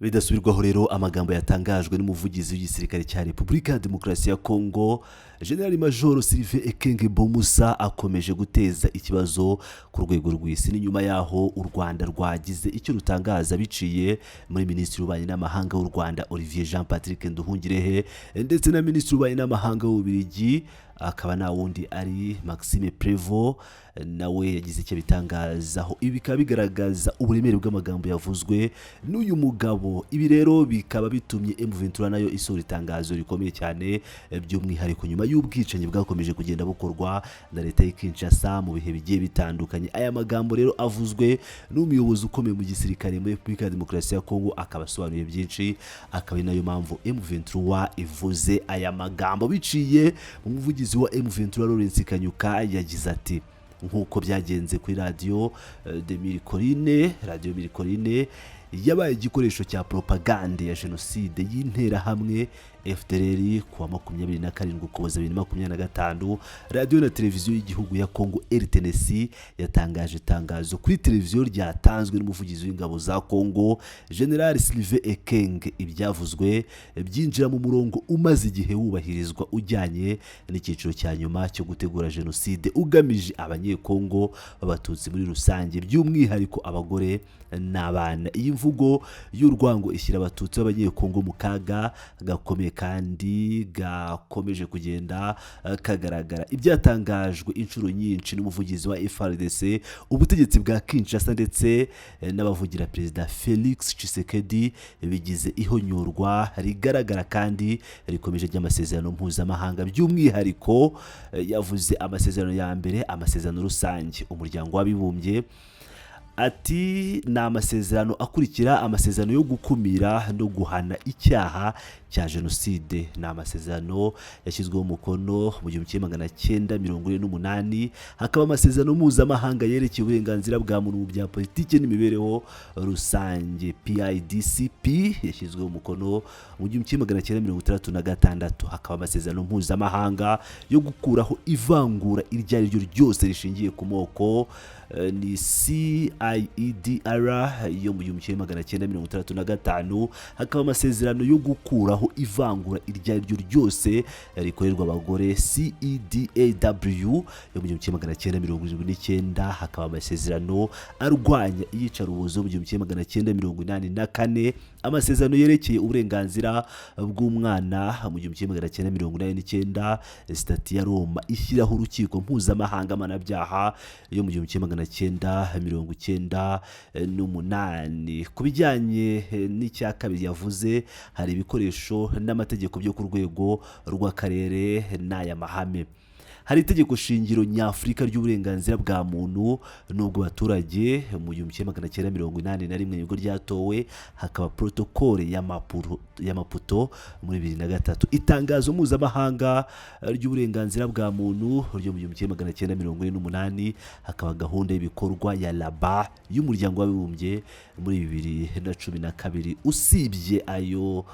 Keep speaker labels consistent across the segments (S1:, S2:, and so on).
S1: Bidasubirwaho rero, amagambo yatangajwe n'umuvugizi w'igisirikare cya Repubulika ya Demokarasi ya Kongo, General Major Sylvain Ekenge Bomusa, akomeje guteza ikibazo ku rwego rw'isi. Ni nyuma yaho u Rwanda rwagize icyo rutangaza biciye muri Minisitiri w'Ububanyi n'Amahanga w'u Rwanda, Olivier Jean Patrick Nduhungirehe, ndetse na Minisitiri w'Ububanyi n'Amahanga w'Ububiligi, akaba nta wundi ari Maxime Prevost, nawe yagize icyo abitangazaho. Ibi bikaba bigaragaza uburemere bw'amagambo yavuzwe n'uyu mugabo. Ibi rero bikaba bitumye M23 nayo isohora itangazo rikomeye cyane, by'umwihariko nyuma y'ubwicanyi bwakomeje kugenda bukorwa na leta y'i Kinshasa mu bihe bigiye bitandukanye. Aya magambo rero avuzwe n'umuyobozi ukomeye mu gisirikare muri Repubulika ya Demokarasi ya Kongo akaba asobanuye byinshi, akaba ari nayo mpamvu M23 ivuze aya magambo biciye mu muvugizi wa M23, Lawrence Kanyuka. Yagize ati: "Nk'uko byagenze kuri radiyo de Mille Collines, radiyo Mille Collines yabaye igikoresho cya propagande ya jenoside y'Interahamwe FDLR kuwa 27 Ukuboza 2025, radiyo na televiziyo y'igihugu ya Kongo RTNC yatangaje itangazo kuri televiziyo ryatanzwe n'umuvugizi w'ingabo za Kongo, General Sylvain Ekenge. Ibyavuzwe byinjira mu murongo umaze igihe wubahirizwa ujyanye n'icyiciro cya nyuma cyo gutegura jenoside ugamije Abanyekongo b'Abatutsi muri rusange, by'umwihariko abagore n'abana. Iyi mvugo y'urwango ishyira Abatutsi b'Abanyekongo mu kaga gakomeye kandi gakomeje kugenda kagaragara. Ibyatangajwe inshuro nyinshi n'umuvugizi wa FARDC, ubutegetsi bwa Kinshasa ndetse n'abavugira Perezida Felix Tshisekedi bigize ihonyorwa rigaragara kandi rikomeje ry'amasezerano mpuzamahanga." By'umwihariko yavuze amasezerano ya mbere, amasezerano rusange Umuryango w'Abibumbye. Ati: "Ni amasezerano akurikira: amasezerano yo gukumira no guhana icyaha cya jenoside, ni amasezerano yashyizweho umukono mu 1948. Hakaba amasezerano mpuzamahanga yerekeye uburenganzira bwa muntu mu bya politiki n'imibereho rusange, PIDCP, yashyizweho umukono mu 1966. Hakaba amasezerano mpuzamahanga yo gukuraho ivangura iryo ari ryo ryose rishingiye ku moko, ni CIEDR yo mu 1965. Hakaba amasezerano yo gukuraho ivangura iryo ari ryo ryose rikorerwa abagore, CEDAW, yo mu 1979. Hakaba amasezerano arwanya iyicarubozo mu 1984, amasezerano yerekeye uburenganzira bw'umwana mu 1989, sitati ya Roma ishyiraho Urukiko Mpuzamahanga Mpanabyaha yo mu 1998." Ku bijyanye n'icya kabiri yavuze, hari ibikoresho n'amategeko byo ku rwego rw'akarere n'aya mahame. Hari itegeko shingiro nyafurika ry'uburenganzira bwa muntu n'ubw'abaturage, mu 1981 nibwo ryatowe. Hakaba protokole ya Maputo muri 2003, itangazo mpuzamahanga ry'uburenganzira bwa muntu ryo mu 1948. Hakaba gahunda y'ibikorwa ya Rabat y'Umuryango w'Abibumbye muri 2012. Usibye ayo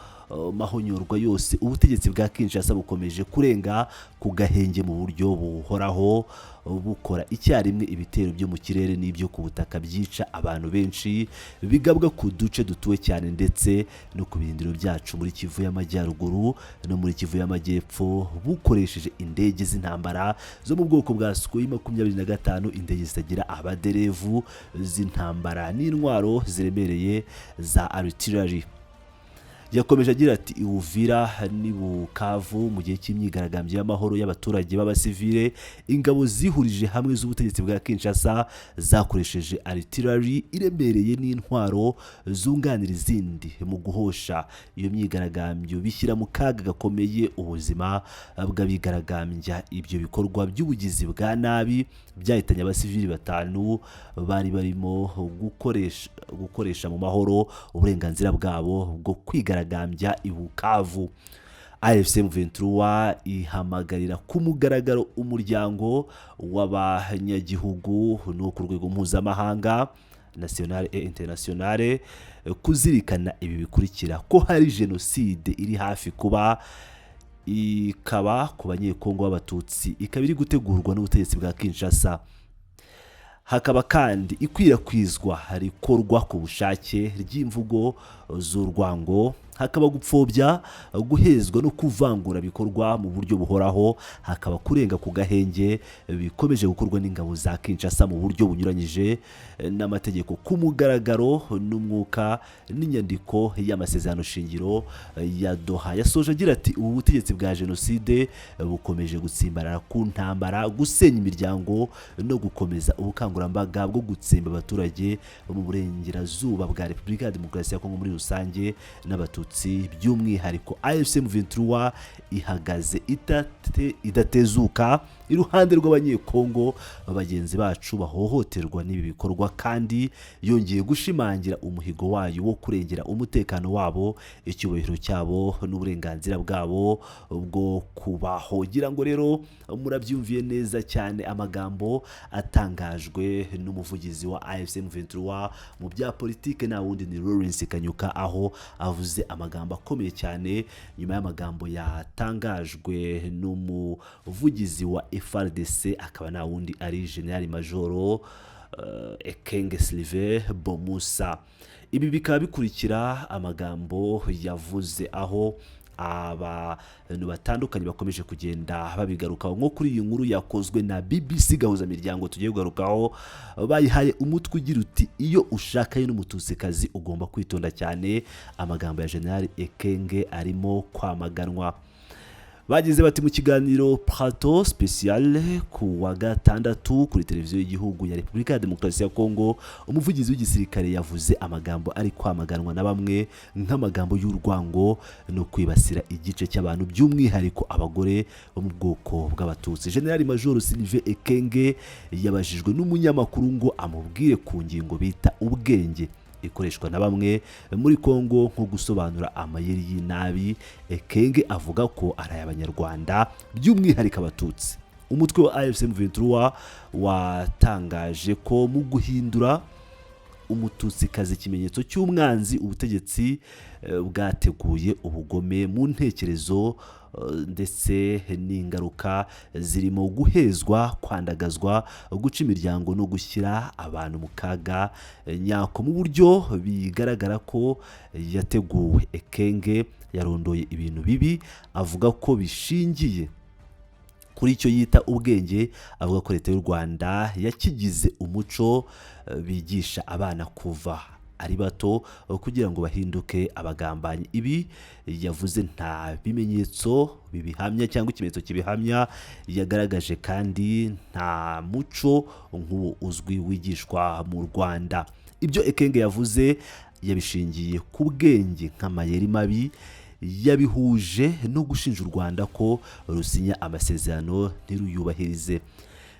S1: mahonyorwa yose, ubutegetsi bwa Kinshasa bukomeje kurenga ku gahenge mu buryo buhoraho, bukora icyarimwe ibitero byo mu kirere n'ibyo ku butaka byica abantu benshi, bigabwa ku duce dutuwe cyane ndetse no ku birindiro byacu muri Kivu y'Amajyaruguru no muri Kivu y'Amajyepfo, bukoresheje indege z'intambara zo mu bwoko bwa Sukhoi 25, indege zitagira abaderevu z'intambara n'intwaro ziremereye za artillery. Yakomeje agira ati: "I Uvira n'i Bukavu, mu gihe cy'imyigaragambyo y'amahoro y'abaturage b'abasivile, ingabo zihurije hamwe z'ubutegetsi bwa Kinshasa zakoresheje artillery iremereye n'intwaro zunganira izindi mu guhosha iyo myigaragambyo, bishyira mu kaga gakomeye ubuzima bw'abigaragambya. Ibyo bikorwa by'ubugizi bwa nabi byahitanye abasivili batanu bari barimo gukoresha mu mahoro uburenganzira bwabo bwo kwigaragambya i Bukavu." AFC M23 ihamagarira ku mugaragaro umuryango w'abanyagihugu no ku rwego mpuzamahanga, nationale et internationale, kuzirikana ibi bikurikira: ko hari jenoside iri hafi kuba, ikaba ku Banyekongo b'Abatutsi, ikaba iri gutegurwa n'ubutegetsi bwa Kinshasa. Hakaba kandi ikwirakwizwa rikorwa ku bushake ry'imvugo z'urwango, hakaba gupfobya, guhezwa no kuvangura bikorwa mu buryo buhoraho, hakaba kurenga ku gahenge bikomeje gukorwa n'ingabo za Kinshasa mu buryo bunyuranyije n'amategeko ku mugaragaro n'umwuka n'inyandiko y'amasezerano shingiro ya Doha. Yasoje agira ati ubu butegetsi bwa jenoside bukomeje gutsimbarara ku ntambara, gusenya imiryango no gukomeza ubukangurambaga bwo gutsemba abaturage bo mu burengerazuba bwa Repubulika ya Demokarasi ya Kongo muri rusange n'Abatutsi by'umwihariko. AFC M23 ihagaze idatezuka iruhande rw'Abanyekongo bagenzi bacu bahohoterwa n'ibi bikorwa, kandi yongeye gushimangira umuhigo wayo wo kurengera umutekano wabo, icyubahiro cyabo n'uburenganzira bwabo bwo kubaho. Ngira ngo rero murabyumviye neza cyane amagambo atangajwe n'umuvugizi wa AFC M23 mu bya politike, nta wundi ni Lawrence Kanyuka, aho avuze amagambo akomeye cyane nyuma y'amagambo yatangajwe n'umuvugizi wa FARDC, akaba nta wundi ari General Majoro Ekenge Sylvain Bomusa. Ibi bikaba bikurikira amagambo yavuze, aho abantu batandukanye bakomeje kugenda babigarukaho, nko kuri iyi nkuru yakozwe na BBC Gahuzamiryango tugiye kugarukaho, bayihaye umutwe ugira uti iyo ushakanye n'Umututsikazi ugomba kwitonda cyane. Amagambo ya General Ekenge arimo kwamaganwa. Bagize bati mu kiganiro Plateau Spécial ku wa gatandatu kuri televiziyo y'igihugu ya Repubulika ya Demokarasi ya Kongo, umuvugizi w'igisirikare yavuze amagambo ari kwamaganwa na bamwe nk'amagambo y'urwango no kwibasira igice cy'abantu, by'umwihariko abagore bo mu bwoko bw'Abatutsi. General Major Sylvain Ekenge yabajijwe n'umunyamakuru ngo amubwire ku ngingo bita ubwenge ikoreshwa na bamwe muri Kongo nko gusobanura amayeri y'inabi. Ekenge avuga ko ari ay'Abanyarwanda, by'umwihariko Abatutsi. Umutwe wa AFC M23 watangaje ko mu guhindura Umututsikazi ikimenyetso cy'umwanzi, ubutegetsi bwateguye ubugome mu ntekerezo ndetse n'ingaruka zirimo guhezwa, kwandagazwa, guca imiryango no gushyira abantu mu kaga nyako mu buryo bigaragara ko yateguwe. Ekenge yarondoye ibintu bibi avuga ko bishingiye kuri icyo yita ubwenge, avuga ko leta y'u Rwanda yakigize umuco bigisha abana kuva ari bato kugira ngo bahinduke abagambanyi. Ibi yavuze nta bimenyetso bibihamya cyangwa ikimenyetso kibihamya yagaragaje, kandi nta muco nk'uwo uzwi wigishwa mu Rwanda. Ibyo Ekenge yavuze yabishingiye ku bwenge nk'amayeri mabi, yabihuje no gushinja u Rwanda ko rusinya amasezerano ntiruyubahirize.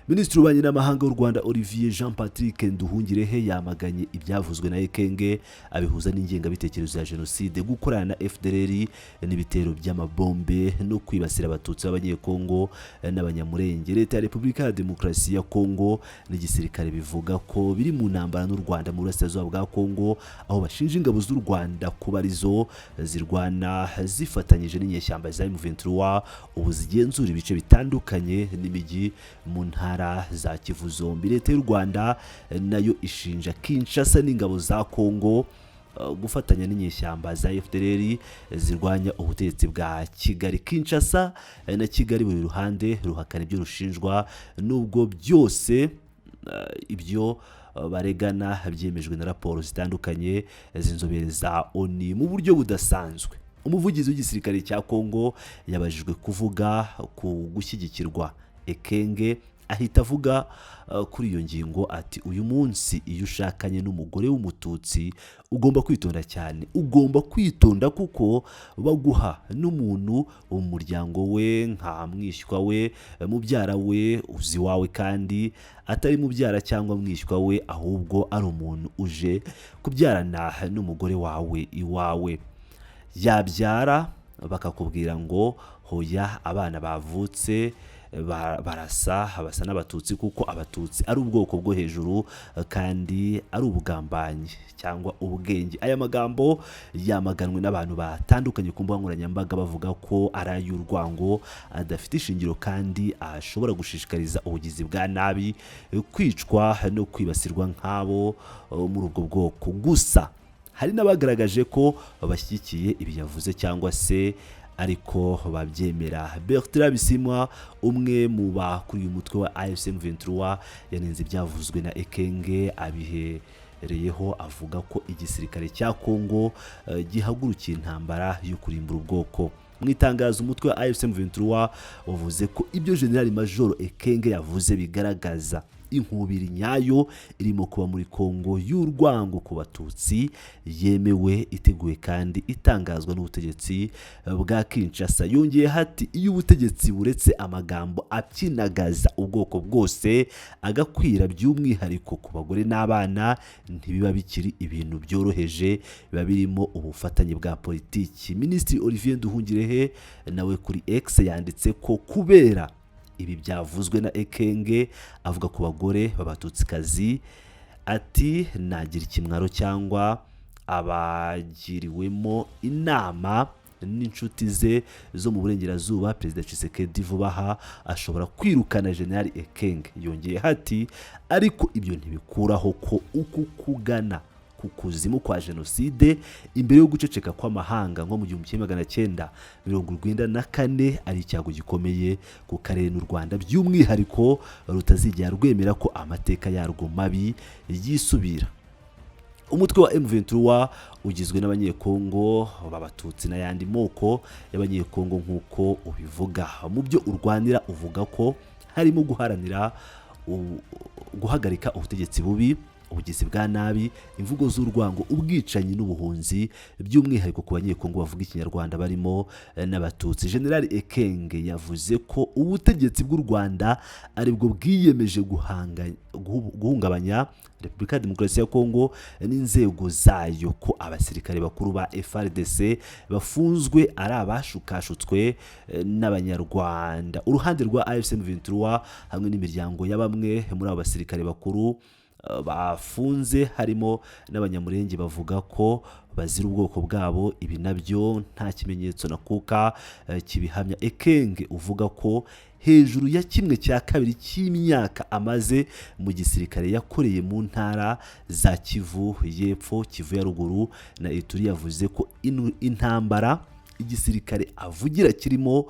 S1: Minisitiri w'Ububanyi n'Amahanga w'u Rwanda Olivier Jean Patrick Nduhungirehe yamaganye ibyavuzwe na Ekenge, abihuza n'ingengabitekerezo ya jenoside, gukorana na FDLR n'ibitero by'amabombe no kwibasira Abatutsi b'Abanyekongo n'Abanyamurenge. Leta ya Repubulika ya Demokarasi ya Kongo n'igisirikare bivuga ko biri mu ntambara n'u Rwanda mu burasirazuba bwa Kongo, aho bashinja ingabo z'u Rwanda kuba arizo zirwana zifatanyije n'inyeshyamba za M23 ubu zigenzura ibice bitandukanye n'imijyi mu ntara za Kivu zombi. Leta y'u Rwanda nayo ishinja Kinshasa n'ingabo za Kongo gufatanya n'inyeshyamba za FDLR zirwanya ubutegetsi bwa Kigali. Kinshasa na Kigali buri ruhande ruhakana ibyo rushinjwa, nubwo byose ibyo baregana byemejwe na raporo zitandukanye z'inzobere za ONU mu buryo budasanzwe. Umuvugizi w'igisirikare cya Kongo yabajijwe kuvuga ku gushyigikirwa Ekenge, ahita avuga kuri iyo ngingo ati uyu munsi iyo ushakanye n'umugore w'Umututsi ugomba kwitonda cyane, ugomba kwitonda kuko baguha n'umuntu wo mu muryango we nka mwishywa we, mubyara we, uzi wawe, kandi atari mubyara cyangwa mwishywa we, ahubwo ari umuntu uje kubyarana n'umugore wawe iwawe. Yabyara bakakubwira ngo hoya, abana bavutse barasa basa n'abatutsi kuko abatutsi ari ubwoko bwo hejuru, kandi ari ubugambanyi cyangwa ubwenge. Aya magambo yamaganwe n'abantu batandukanye ku mbuga nkoranyambaga bavuga ko ari ay'urwango adafite ishingiro kandi ashobora gushishikariza ubugizi bwa nabi, kwicwa no kwibasirwa nk'abo muri ubwo bwoko. Gusa hari n'abagaragaje ko bashyigikiye ibi yavuze cyangwa se ariko babyemera. Bertrand Bisimwa, umwe mu bakuriye umutwe wa AFC M23, yanenze ibyavuzwe na Ekenge, abihereyeho avuga ko igisirikare cya Kongo gihagurukiye intambara yo kurimbura ubwoko. Mu itangazo umutwe wa AFC M23 wavuze ko ibyo General Major Ekenge yavuze bigaragaza inkubiri nyayo irimo kuba muri Kongo y'urwango ku batutsi yemewe, iteguwe kandi itangazwa n'ubutegetsi bwa Kinshasa. Yongeye ati iyo ubutegetsi buretse amagambo apyinagaza ubwoko bwose agakwira by'umwihariko ku bagore n'abana, ntibiba bikiri ibintu byoroheje, biba birimo ubufatanye bwa politiki. Minisitiri Olivier Nduhungirehe nawe kuri X yanditse ko kubera ibi byavuzwe na Ekenge avuga ku bagore b'abatutsikazi, ati nagira ikimwaro cyangwa abagiriwemo inama n'inshuti ze zo mu burengerazuba, Perezida Tshisekedi vuba aha ashobora kwirukana General Ekenge. Yongeye ati ariko ibyo ntibikuraho ko uku kugana ku kuzimu kwa jenoside imbere yo guceceka kw'amahanga nko mu 1994 ari icyago gikomeye ku karere n'u Rwanda by'umwihariko, rutazigera rwemera ko amateka yarwo mabi yisubira. Umutwe wa M23 ugizwe n'abanyekongo b'abatutsi n'ayandi moko y'abanyekongo nk'uko ubivuga. Mu byo urwanira uvuga ko harimo guharanira guhagarika ubutegetsi bubi, ubugizi bwa nabi, imvugo z'urwango, ubwicanyi n'ubuhunzi by'umwihariko ku banyekongo bavuga ikinyarwanda barimo n'abatutsi. General Ekenge yavuze ko ubutegetsi bw'u Rwanda aribwo bwiyemeje guhungabanya Repubulika ya Demokarasi ya Kongo n'inzego zayo, ko abasirikare bakuru ba FARDC bafunzwe ari abashukashutswe n'abanyarwanda. Uruhande rwa AFC M23 hamwe n'imiryango ya bamwe muri abo basirikare bakuru bafunze harimo n'abanyamurenge bavuga ko bazira ubwoko bwabo. Ibi nabyo nta kimenyetso na kuka kibihamya. Ekenge uvuga ko hejuru ya 1/2 cy'imyaka amaze mu gisirikare yakoreye mu ntara za Kivu y'Epfo, Kivu ya Ruguru na Ituri, yavuze ko intambara igisirikare avugira kirimo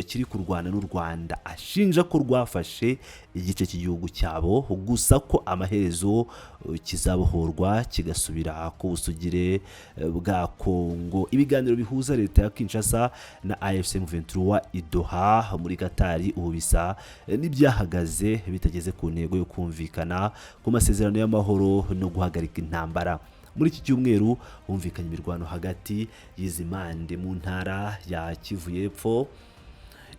S1: kiri kurwana n'u Rwanda, ashinja ko rwafashe igice cy'igihugu cyabo, gusa ko amaherezo kizabohorwa kigasubira ku busugire bwa Kongo. Ibiganiro bihuza leta ya Kinshasa na AFC M23 i Doha muri Katari ubu bisa n'ibyahagaze bitageze ku ntego yo kumvikana ku masezerano y'amahoro no guhagarika intambara. Muri iki cyumweru humvikanye imirwano hagati y'izi mpande mu ntara ya Kivu y'Epfo,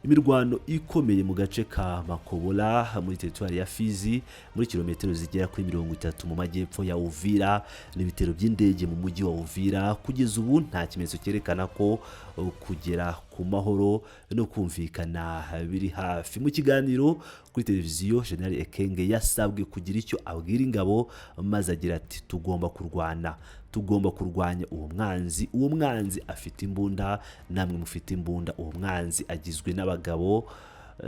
S1: imirwano ikomeye mu gace ka Makobola muri teritwari ya Fizi, muri kilometero zigera kuri 30 mu majyepfo ya Uvira, n'ibitero by'indege mu mujyi wa Uvira. Kugeza ubu nta kimenyetso cyerekana ko kugera ku mahoro no kumvikana biri hafi. Mu kiganiro kuri televiziyo, General Ekenge yasabwe kugira icyo abwira ingabo, maze agira ati tugomba kurwana, tugomba kurwanya uwo mwanzi. Uwo mwanzi afite imbunda, namwe mufite imbunda. Uwo mwanzi agizwe n'abagabo,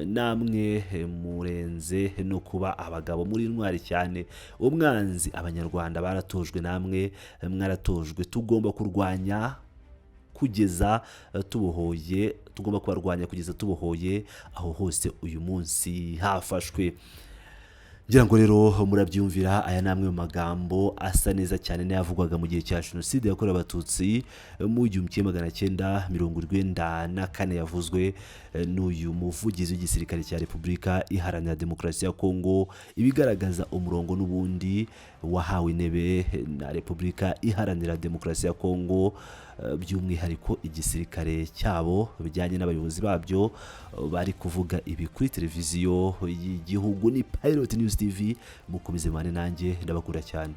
S1: namwe murenze no kuba abagabo, muri intwari cyane. Uwo mwanzi abanyarwanda baratojwe, namwe mwaratojwe. Tugomba kurwanya kugeza tubohoye, tugomba kubarwanya kugeza tubohoye aho hose uyu munsi hafashwe. Ngira ngo rero murabyumvira, aya ni amwe mu magambo asa neza cyane n'ayavugwaga mu gihe cya jenoside yakorewe abatutsi mu 1994, yavuzwe n'uyu muvugizi w'igisirikare cya Repubulika Iharanira Demokarasi ya Kongo, ibigaragaza umurongo n'ubundi wahawe intebe na Repubulika Iharanira Demokarasi ya Kongo, by'umwihariko igisirikare cyabo bijyanye n'abayobozi babyo bari kuvuga ibi kuri televiziyo y'igihugu. Ni Pilot News TV, mukomeze mubane nanjye, ndabakunda cyane.